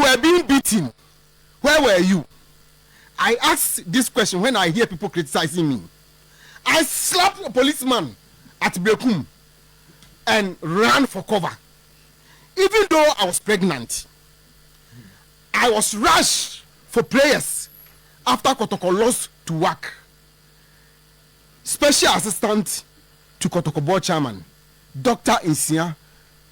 were being beaten, where were you? I ask this question when I hear people criticizing me. I slapped a policeman at Berekum and ran for cover. Even though I was pregnant, I was rushed for prayers after Kotoko lost to WAC. Special assistant to Kotoko board chairman, Doctor Nsia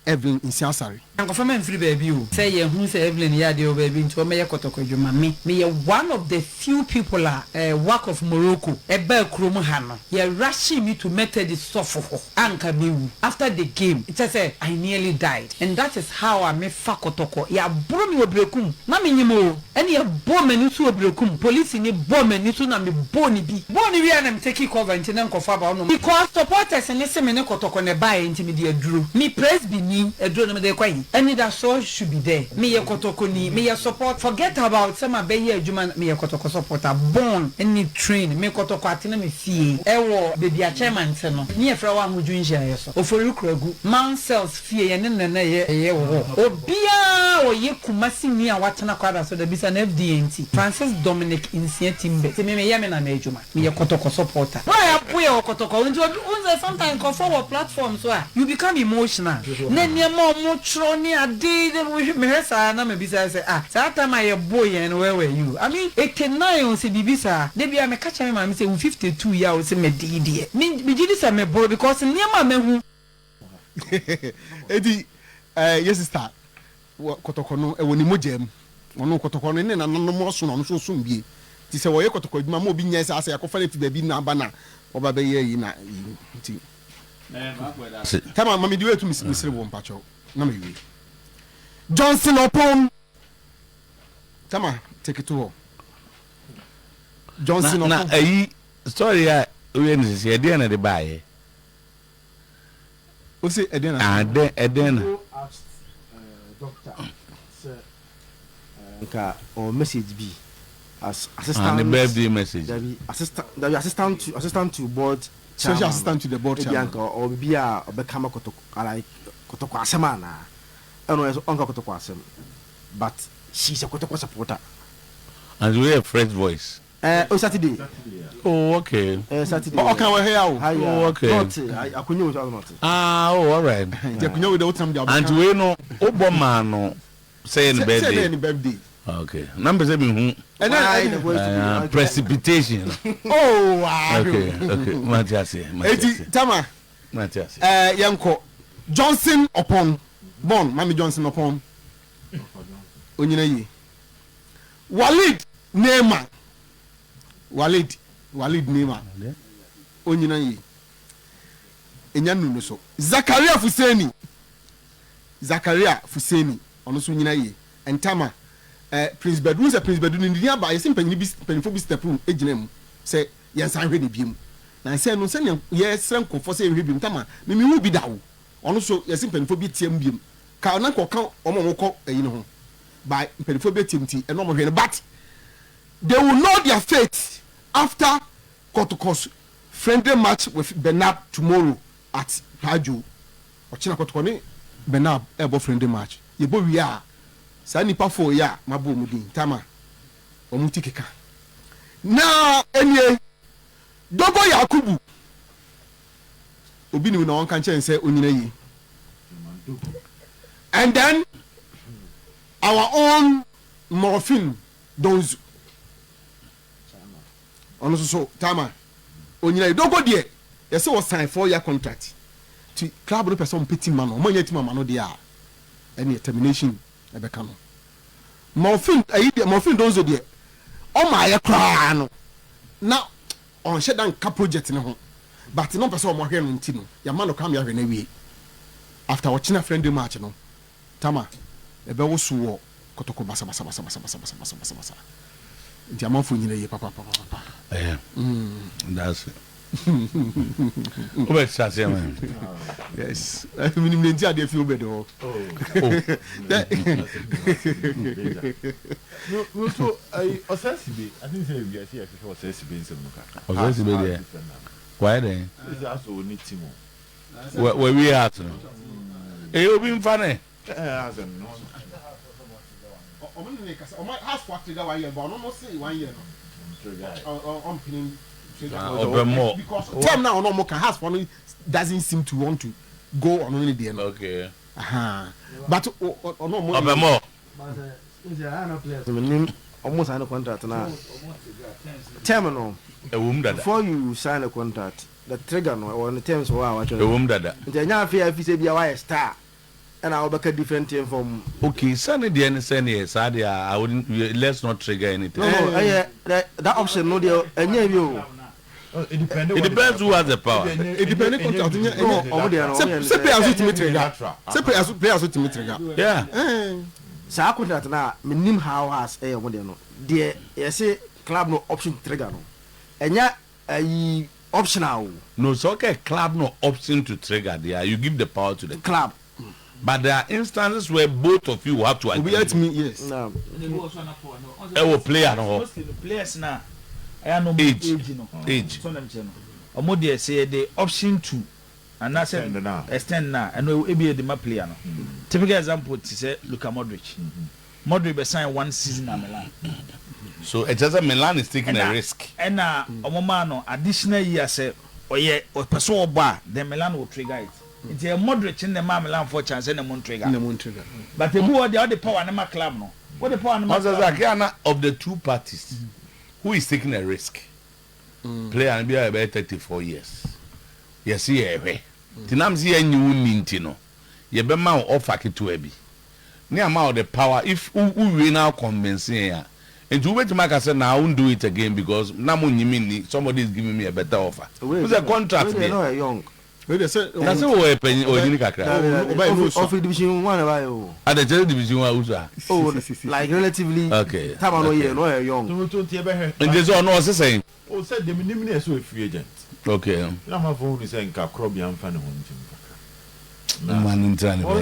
Evelyn Nsia Asare. Ankɔfa mamfiri baabi o. Sɛ yɛhu sɛ Evelyn yɛ adeɛ wɔ baabi nti ɔmmɛyɛ kɔtɔkɔ adwuma. Me, meyɛ one of the few people a eh, WAC of Morocco ɛbaa kurom ha no, yɛ rushing me to Methodist sɔfo hɔ a anka mɛwu after the game. Kyerɛ sɛ I nearly died and that is how a mefa kɔtɔkɔ. Yɛaboro me wɔ Berekum, na menyim o. Ɛna yɛbɔɔ m'ani so wɔ Berekum, polisini bɔɔ m'ani so na mebɔɔ no bi. Bɔɔ no wieɛ na me take cover nti na nkurɔfoɔ aba hɔ nom. Because supporters no se me ne kɔtɔkɔ na ɛbaeɛ nti mede aduro. Me presby ni, aduro no mede rekɔ he? Anidasoɔ should be there. Meyɛ kɔtɔkɔni, meyɛ support, forget about sɛ mabɛyɛ adwuma no, meyɛ kɔtɔkɔ supporter, born ne train, me kɔtɔkɔ atena me fie ɛwɔ baabi a chairman te no, ne yɛfrɛ hɔ Ahodwo nhyiaeɛ so, Ofori Kuragu, Mount Sells. Fie yɛne no na ɛyɛ ɛyɛ wɔ hɔ. Obiara a ɔyɛ Kumasi ni a watena Kwada so da bisa no FDA nti. Francis Dominic Nsia Timbe nti me meyɛ me nana adwuma. Meyɛ kɔtɔkɔ supporter. Boy apo yɛ wɔ kɔtɔkɔ ho nti obi wohu sɛ sometimes nkurɔfoɔ wɔ platform so a you become emotional na nneɛma a ɔmo twerɛ ne ade mehwɛ saa na mabisa sɛ ah saa time a yɛboo yɛn no where were you? I mean 89 o sɛ biribi saa da biara meka kyerɛ me maame sɛ wo 52 yi a wose mede yi deɛ me megye di sɛ meboro because nneɛma a mahu. Eti eh, yɛ sista wɔ kɔtɔkɔ no ɛwɔ ne mogya mu. Ɔno kɔtɔkɔ no ne nananom ɔso na ɔno nso ɔsom bie. Nti sɛ wɔyɛ kɔtɔkɔ adwuma ma obi nyɛ saa sɛ yɛakɔfa no afi baabi na aba na ɔba bɛyɛ yi na yi nti. Tama ma mede wei to mesere wo mpakyɛw na mewie. Johnson Ɔpɔn Tama take to hɔ. Johnson Ɔpɔn. Na ayi story a woyɛ no sisi ɛdeɛn na ɛde baayɛ? Ose ɛdeɛn na. Ah dɛn ɛdeɛn na. Go ask doctor sɛ nka ɔwɔ message bi as Ah ne assistant birthday message. dabi assistant dabi assistant to assistant to board Special chairman assistant to the board no ebia chairman. nka ɔwɔ biribi a ɔbɛka ma kɔtɔkɔ like kɔtɔkɔ asɛm anaa ɛna ɔyɛ sɛ ɔnka kɔtɔkɔ asɛm but she is a kɔtɔkɔ supporter. And wei yɛ fresh voice. Eh, oh Saturday. Oh okay. Eh, Saturday. Oh, ɔka wɔ ha ya o. Ha ya. Oh okay. Not akonya wo so not. Ah, oh all right. Nti akonya wo de wotam de abɛka. Anti wei no wobɔ maa no sɛ yɛ ne birthday. Sɛ ne birthday. Okay. Na mpɛ sɛ mehu. Why the voice to be precipitation. Oh, wow. Okay, okay. Mate ase. Mate ase. Eti Tama. Mate ase. Eh, yɛnkɔ. Johnson Opon. Bon, Mami Johnson Opon. Onyina yie. Walid Neema Walid Walid Neema onyina yie enya nnu no so. Zakaria Fuseni Zakaria Fuseni ɔno nso nyina yie. Ntama eh, Prince Badu wohu sɛ Prince Badu no ne din aba yɛse mpanyini bi mpanyinfoɔ bi step gyina mu sɛ yɛnsan hwɛ no biom. Na nsɛ no sɛnea yɛsrɛ nkurɔfoɔ sɛ yɛnhwɛ biom Ntama me menhu bi da o ɔno nso yɛse mpanyinfoɔ bi team biom ka na nka ɔka wɔn a wɔkɔ ayi no ho. by mpanyinfoɔ bi atim nti ɛna ɔmo hwɛ no but they will know their fate after Kɔtɔkɔ's friendly match with Benab tomorrow at Paajo. Ɔkyena Kɔtɔkɔ ne Benab ɛɛbɔ friendly match yɛbɔ wie a saa nnipa four yi a mabɔ wɔn din Tama wɔn ti keka na ɛnie Dogo Yakubu obi nim na ɔnka nkyɛn sɛ onyina yie and then our own morphine donzu ɔno nso so tama onyina yie dogo deɛ yɛsɛ wɔ sign 4 year contract ti club no pɛ sɛ ɔmpɛ team ma no ɔmo anya team ama no deɛ a ɛne termination ɛbɛka no morphine ayi deɛ morphine donzo deɛ ɔmo ayɛ koraa no na ɔnhyɛ da nka project no ho but na ɔmpɛ sɛ ɔmo ahwɛ no nti no yɛama no kwan ma yɛahwɛ no awie after ɔkyena friendly match no tama ɛbɛwoso wɔ kɔtɔkɔ basabasabasabasabasabasabasa nti amanfoɔ nyina yie papapapapa. Ɛyɛ that's it. Wobɛ hyɛ aseɛ ma yɛn. Yes menim ne nti adeɛ fi wobɛde hɔ. No so ayi ɔsɛ sibe I think sɛ wiase yɛ hwehwɛ ɔsɛ sibe nsɛm no kakra. Ɔsɛ sibe deɛ wayɛ dɛn. Sɛ asɔ oni team o. Wawie heart no. Ɛyɛ obi nfa ne. Ɛɛ asɛm no. Ɔmo ne ne kasa ɔmo has for trigger one year but ɔno no se one year no ɔmpene trigger. Ah, ɔpɛ more. Because term na ɔno ɔmo ka has for no doesn't seem to want to go ɔno ne deɛ no. Okay. Ahaa but ɔno ɔmo. Ɔpɛ more. Menim ɔmo sign contract na term no. Ɛwom dada. Before you sign a contract, the trigger no ɛwɔ ne terms wɔ hɔ a watwerɛ. Ɛwom dada. Nti ɛnyɛ afei a efi sɛ bia wayɛ star ɛna wobɛka different thing from. Okay sɛ ne deɛ ne sɛ neɛ saa deɛ a I wouldn't let's not trigger anything. No no ɛyɛ that option no deɛ ɛnyɛ bi o. It depends who has the power. It depends contract nyɛ No ɔmo deɛ no ɔmo yɛ ne sɛ players sɛ. tumi trigger sɛ players players tumi trigger. Yeah. Saa contract no a menim how as ɛyɛ ɔmo deɛ no deɛ yɛse club no option to trigger no ɛnyɛ ayi optional o. No sɛ ɔkɛ club no option to trigger deɛ a you give the power to the club. But there are instances where both of you will have to agree. Obiara tumi yes. Ɛwɔ player no hɔ. Mostly no players na ɛyɛ na ɔmo Age. age no. Age. So na mekyerɛ no. Ɔmo deɛ sɛ yɛde option to anaasɛ extend na ɛno ebi yɛ de ma player no. Typical example te sɛ Luka Modric. Modric bɛ sign one season na Milan. So ɛkyerɛ sɛ Milan is taking a risk. Ɛna ɔmo maa no additional year sɛ ɔyɛ ɔpɛ sɛ ɔbɔ a then Milan will trigger it. Nti ɛyɛ Modric na ɛmaa Milan foɔ chance ɛna ɔmo ntrigger. Ɛna ɔmo ntrigger. But ebi wɔ hɔ deɛ ɔde power no ma club no. Wode power no ma Ɔsɛ club sɛ no. Akea na of the two parties who is taking a risk? Player no bi a ɛbɛyɛ 34 years yɛse yɛhwɛ nti nam se yɛnye wo nni nti no yɛbɛma wo offer ketewa bi ne ama wo the power if wo wie na wo convince yɛn a nti wobɛtumi aka sɛ na I won't do it again because na mo nnye me nni somebody is giving me a better offer. Wo sɛ contract Wei deɛ deɛ. na ɔyɛ young. Wei deɛ sɛ. Na sɛ wɔyɛ panyin ɔnyini kakra. Dabi dabi ɔfiri division one na ɛbaayɛ o. Ada kyerɛ division one wusu a. Oh like relatively. Okay. Time a na ɔyɛ no ɔyɛ young. Nti nti ɛbɛhwɛ. Nti sɛ ɔno ɔse sɛn. O sɛ deɛ menim ne yɛ sɛ ɔyɛ free agent. Okay. Na amanfoɔ hunu sɛ nka korɔbea mfa ne ho nkyem kakra. Moma no ntra ne baabi.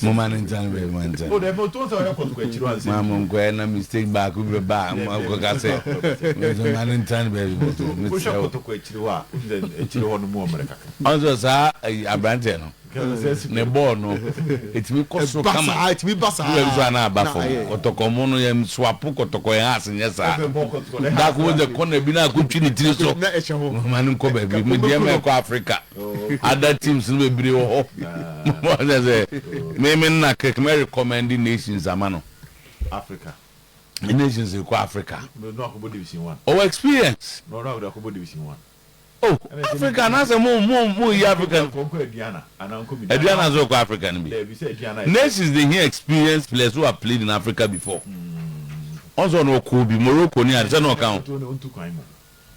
Moma no ntra ne baabi. Moma no ntra. O dɛbi o to sɛ ɔyɛ kɔtɔkɔ akyiri wansi. Maa mo nkɔyɛ na mistake baako bi bɛba a mo akɔka sɛ moma no ntra ne baabi. Wohwɛ kɔtɔkɔ akyiri hɔ a akyiri hɔ no mu ɔmmerɛ kakra. Ɔnso saa aberanteɛ no ne bɔɔl no ɛtumi kɔ soro kama ɛtumi ba saa wura bi so ana aba fam kɔtɔkɔ mo no yɛn swapo kɔtɔkɔ yɛn ase nyɛ saa dako wo sɛ kɔna bi na akɔtwi ne tiri so moma no nkɔ baabi medeɛ ma ɛkɔ Africa Other teams no bebree wɔ hɔ. Wɔn sɛ me me nna kek mɛ recommend nations ama no. Africa. Nations kɔ Africa. No akɔbɔ division one. Ɔwɔ experience. No no akɔbɔ division one. Oh Africa na sɛ mo mo mo yi Africa. Nkɔ Aduana anaa nkɔ Midan. Aduana nso kɔ Africa no bi. Nations dey hear experienced players who have played in Africa before. Ɔn sɛ ɔno ɔkɔ bi Morocco ni ade sɛ na ɔka ho.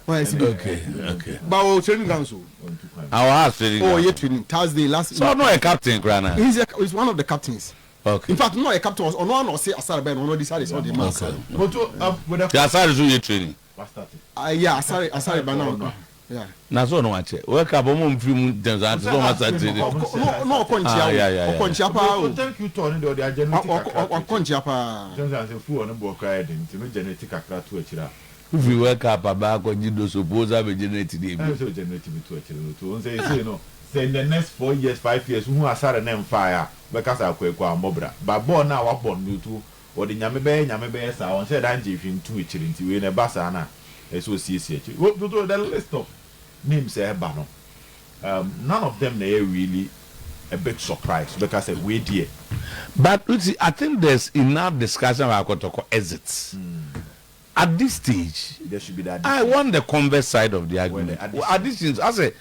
Okay, okay. But o training grounds o. Our house training ground. Oh, yeah, training Thursday last. So no a captain krana. He's a, he's one of the captains. Okay. In fact, no a captain was ono ano say Asare ben ono decide so the man. Okay. Yeah, Asare so ye training. Yeah, Asare Asare ba now. Yeah. Na so no wache. World Cup omo mfiri mu ntɛm so ate so ɔmo asa training. No no ɔkɔ nkyia o. Ɔkɔ nkyia paa o. Thank you tɔ ne de ɔde agye no ti kakra. Ɔkɔ nkyia paa. Johnson sɛ fuel no boɔ koraa yɛ den nti no generate kakra to akyire a. Wofiri World Cup aba akɔgye do so po wosan bɛ generate deɛ bio. Ɛna sɛ o generate bi to akyire no to wɔn sɛ esei no sɛ in the next 4 years 5 years wohu Asare ne nfaeɛ a wobɛka sɛ Akwaku ammɔ bra but bɔɔl no a wabɔ no to wɔde Nyame bɛyɛ Nyame bɛyɛ saa wɔn hyɛ da ngye hwee nto akyire nti wei no ɛba saa no a ɛsɛ osiesie akyire wo to the list of names a ɛba no none of them na ɛyɛ really a big surprise wobɛka sɛ wei deɛ. But you see, I think there's enough discussion about Kotoko exits. At this stage, There should be the I additions. want the converse side of the Where argument. the additions. Additions, I say,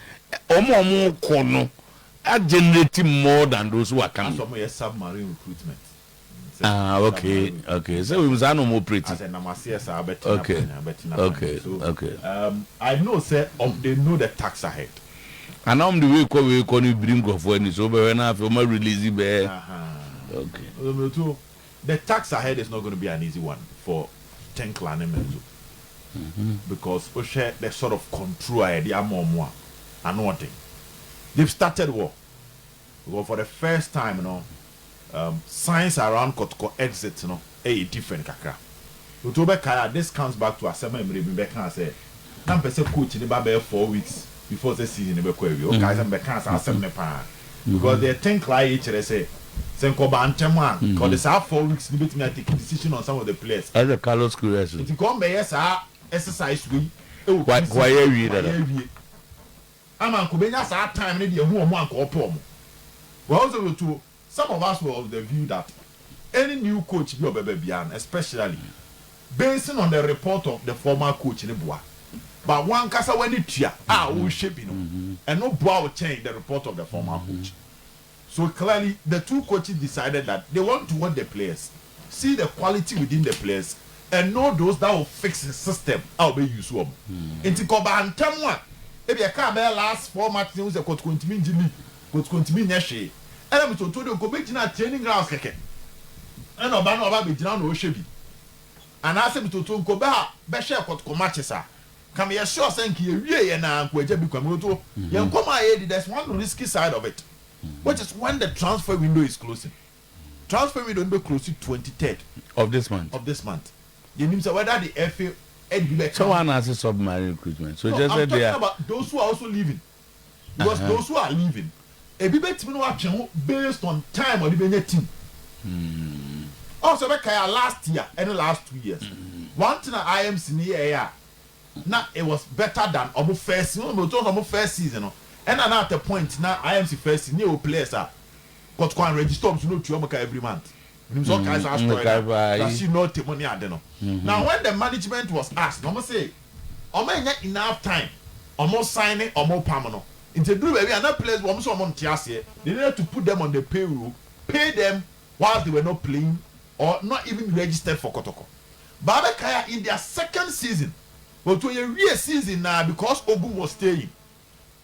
omo omo kɔ no, a generating more than those who are coming. Asɔ mo yɛ submarine recruitment. Ah, okay. So we must no operate. Asɛ nam aseɛ saa bɛtena panya bɛtena panya. So I know sɛ they know the task ahead. Ana ɔmo de wei kɔ wei kɔ no biri nkurɔfoɔ ani so wobɛhwɛ na afei ɔmo release bɛɛ. Okay. So the task ahead is not going to be an easy one for Tinkler ne Menzo. Because wohwɛ the sort of control a yɛde ama ɔmo a ano ɔden. They've started well. Because for the first time, signs around Kotoko exit no, ɛyɛ different kakra. Nti wobɛkae a this comes back to asɛm a mmerɛ bi bɛka sɛ na mpɛ sɛ coach ne ba bɛyɛ 4 weeks before sɛ season ne bɛkɔ awie. Wokae sɛ mbɛka saa asɛm ne paa. Because the Tinkler yi kyerɛ sɛ Sɛ nka ɔbaa ntɛm a, nka ɔde saa 4 weeks no bɛtumi a take decision on some of the players. Ɛsɛ Carlos Queiroz. Nti nka ɔmmɛyɛ saa exercise wei ɛwɔ Wa pre-season. wayɛ awie dada. Wayɛ awie. Ama nka ɔbɛnya saa time no deɛ ɛho ɔmo anka ɔpɛ ɔmo. Well, also to some of us were of the view that any new coach bi a ɔbɛba biara no, especially basing on the report of the former coach ne boa, but wankasa w'ani tua a wohwɛ bi no, ɛno boa wo kyɛn the report of the former coach. So clearly the two coaches decided that they want to watch the players, see the quality within the players and know those that will fix the system a ɔbɛ use wɔn. Nti kɔba ntɛm a, ebi ɛka bɛyɛ last four matches ne sɛ Kotoko ntumi ngye league, Kotoko ntumi nyɛ hwee, ɛna Mr Otuo de nkɔ bɛgyina training grounds kɛkɛ, ɛna ɔba na ɔba bɛgyina na ɔhwɛ bi, anaasɛ Mr Otuo nkɔ bɛ a bɛhwɛ Kotoko matches a, kam yɛ sure sɛ nka yɛwie yɛ na nko agya bi kwa. Mr Otuo, yɛn nkɔmɔ a yɛdi, there's one risky side of it, which is when the transfer window is closing. Transfer window no bɛ close 23rd of this month. Of this month. Yɛnim sɛ whether the FA ɛde bi bɛ So one has a submarine recruitment. So No, just I'm said talking they are about those who are also leaving, because those who are leaving, ebi bɛ timi no atwe ho based on time ɔde bɛ nye team. Also bɛ kaya last year ɛne last 2 years, one thing a IMC ni yɛ yɛ a na it was better than ɔmo first season, ɔmo tó ɔmo first season no, ɛna na at the point na IMC first season ne yɛ o players a Kɔtɔkɔ and register ɔmo so no otua ɔmo ka every month. Nim sɛ ɔkae saa story mekae paa na yi. Rashid na ɔte mu ne ade no. Now when the management was asked, na ɔmo say ɔmo anya enough time ɔmo sign ne ɔmo pam no, nti eduru baabi a na players wɔn nso ɔmo nte aseɛ, they needed to put them on the payroll, pay them while they were not playing or not even registered for Kotoko. Baabe Kaya, in their second season, but when you season na because Ogun was staying,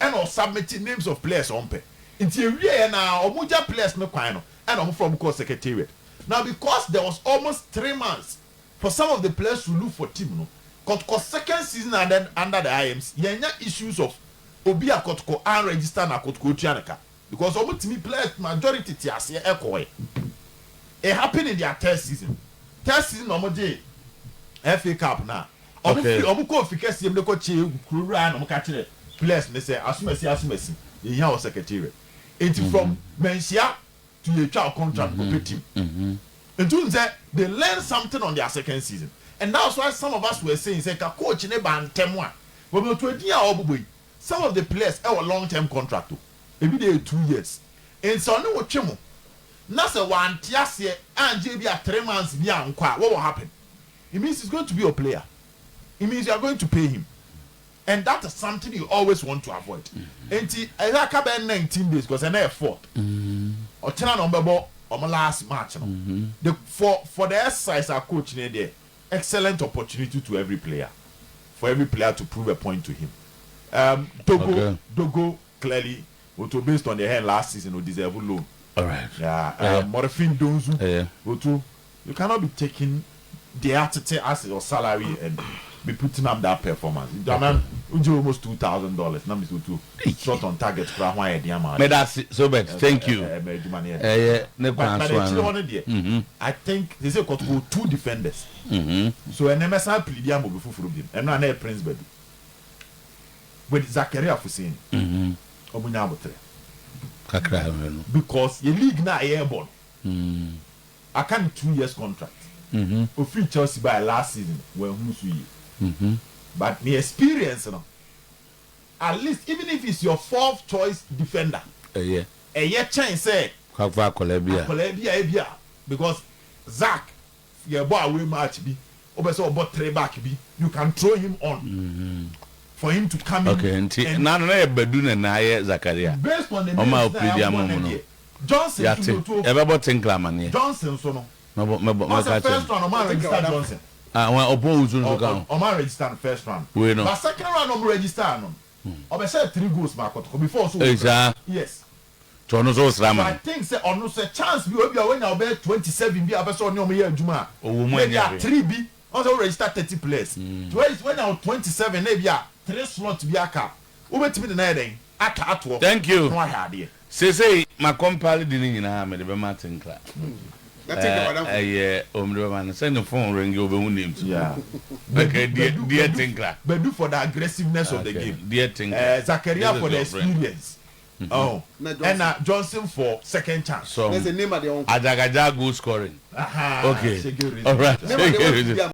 ɛna ɔsubmit names of players ɔmpɛ, nti ewie yɛ na ɔmo gya players no kwan no, ɛna ɔmo fɔ ɔmo kɔ secretariat. Now because there was almost 3 months for some of the players to look for team no, Kɔtɔkɔ second season and then under the IMC, yɛn nya issues of obi a Kɔtɔkɔ unregister na Kɔtɔkɔ otua ne ka, because ɔmo timi players majority ti aseɛ ɛkɔɛ. It happened in their third season. Third season na ɔmo gye FA Cup na ɔmo fi ɔmo kɔ ofi kɛseɛ mu de kɔ kye kurowura, na ɔmo ka kyerɛ players ne sɛ asomasi asomasi yɛn wɔ secretariat, nti from Manhyia to yɛtwa contract kɔpɛ team. Nti n sɛ they learn something on their second season, and that's why some of us were saying sɛ ka coach ne ba ntɛm a wɔn to edi a ɔbobɔ yi, some of the players ɛwɔ long term contract o, ebi de yɛ 2 years, nti ɔne wɔ twɛ mu na sɛ wante aseɛ angye bi a 3 months bi a nkɔ a, what will happen? It means he's going to be your player. It means you are going to pay him, and that is something you always want to avoid. Nti ɛyɛ aka bɛyɛ 19 days, because ɛnɛ yɛ fourth, ɔkyena na ɔmbɛbɔ ɔmo last match no. The for the exercise our coach ne there, excellent opportunity to every player, for every player to prove a point to him. Dogo, Dogo clearly oto based on the hand last season o deserve loan. All right. Yeah, Morifing Donzo, oto you cannot be taking the attitude as your salary and be putting up that performance. I mean, uji almost $2,000. Na mi so two shot on target kura ho ayɛ den ama. Medase so bet, thank you. Ɛyɛ ne kwan But so akyire hɔ ano. no deɛ, I think they say Kotoko two defenders. So ɛnɛ mɛsan plead ama obi foforɔ bi. Ɛno ana yɛ Prince Badu with Zakaria Fuseni. Ɔmo nya abotire. Kakra ahwɛ no. Because yɛ league na yɛ bɔ no, aka ne 2 years contract. Ofiri Chelsea by last season wɔn hu so yie. But the experience no, at least even if it's your fourth choice defender, Ɛyɛ. Ɛyɛ kyɛn sɛ Kakra akɔla bi a. Akɔla bi a ebi a, because Zach yɛ bɔ away match bi, o bɛ sɛ ɔbɔ three back bi, you can throw him on for him to come in. Okay, nti And na na yɛ Badu na na ayɛ Zakaria. Based on the Ɔma names na opiri di yɛ ama bɔ mu ne no. deɛ, Johnson Yate. too to Yɛbɛbɔ Tinkler amaneɛ. Johnson so no, Mɛbɔ mɛbɔ ɔsɛ mɛka first kyerɛ. round ɔmo register Johnson. Ah, wɔn ɔpɔn wusu nso ka ho. Ɔmo register no first round. Wei no. But second round ɔmo register no, ɔbɛhyɛ three goals ma Akɔtɔkɔ before so. Ee saa. Yes. Tí ɔno nso sra So ma. I think sɛ ɔno sɛ chance bi obi a wonya ɔbɛyɛ 27 bi a ɔbɛ sɛ ɔne ɔmo yɛ adwuma a. Owó mu maybe ɛnyɛ a hwee. three bi ɔn sɛ o register 30 players. So when wonya 27 na ebi a three slot bi aka, wobɛtumi de na yɛ dɛn aka atoɔ. Thank you. Na wahwɛ adeɛ. Sesei ma compile di ne nyinaa mede bɛma Tinkler. Na Tinkler wadamfo. Ɛyɛ omde bɛma no sɛ ne phone ring obɛhu names. Yeah. Okay, dear Tinkler. Bedu for the aggressiveness of the Okay, game. Dear Tinkler. Zakaria This for is the your friend. experience. Oh, Na Johnson. Ɛna Johnson for second chance. Some Na sɛ Neymar deɛ ɔnkɔ. Ajagaja goal scoring. Aha, Okay. Shege reason. All right. Neymar deɛ Shege wɔn reason. ti bi a.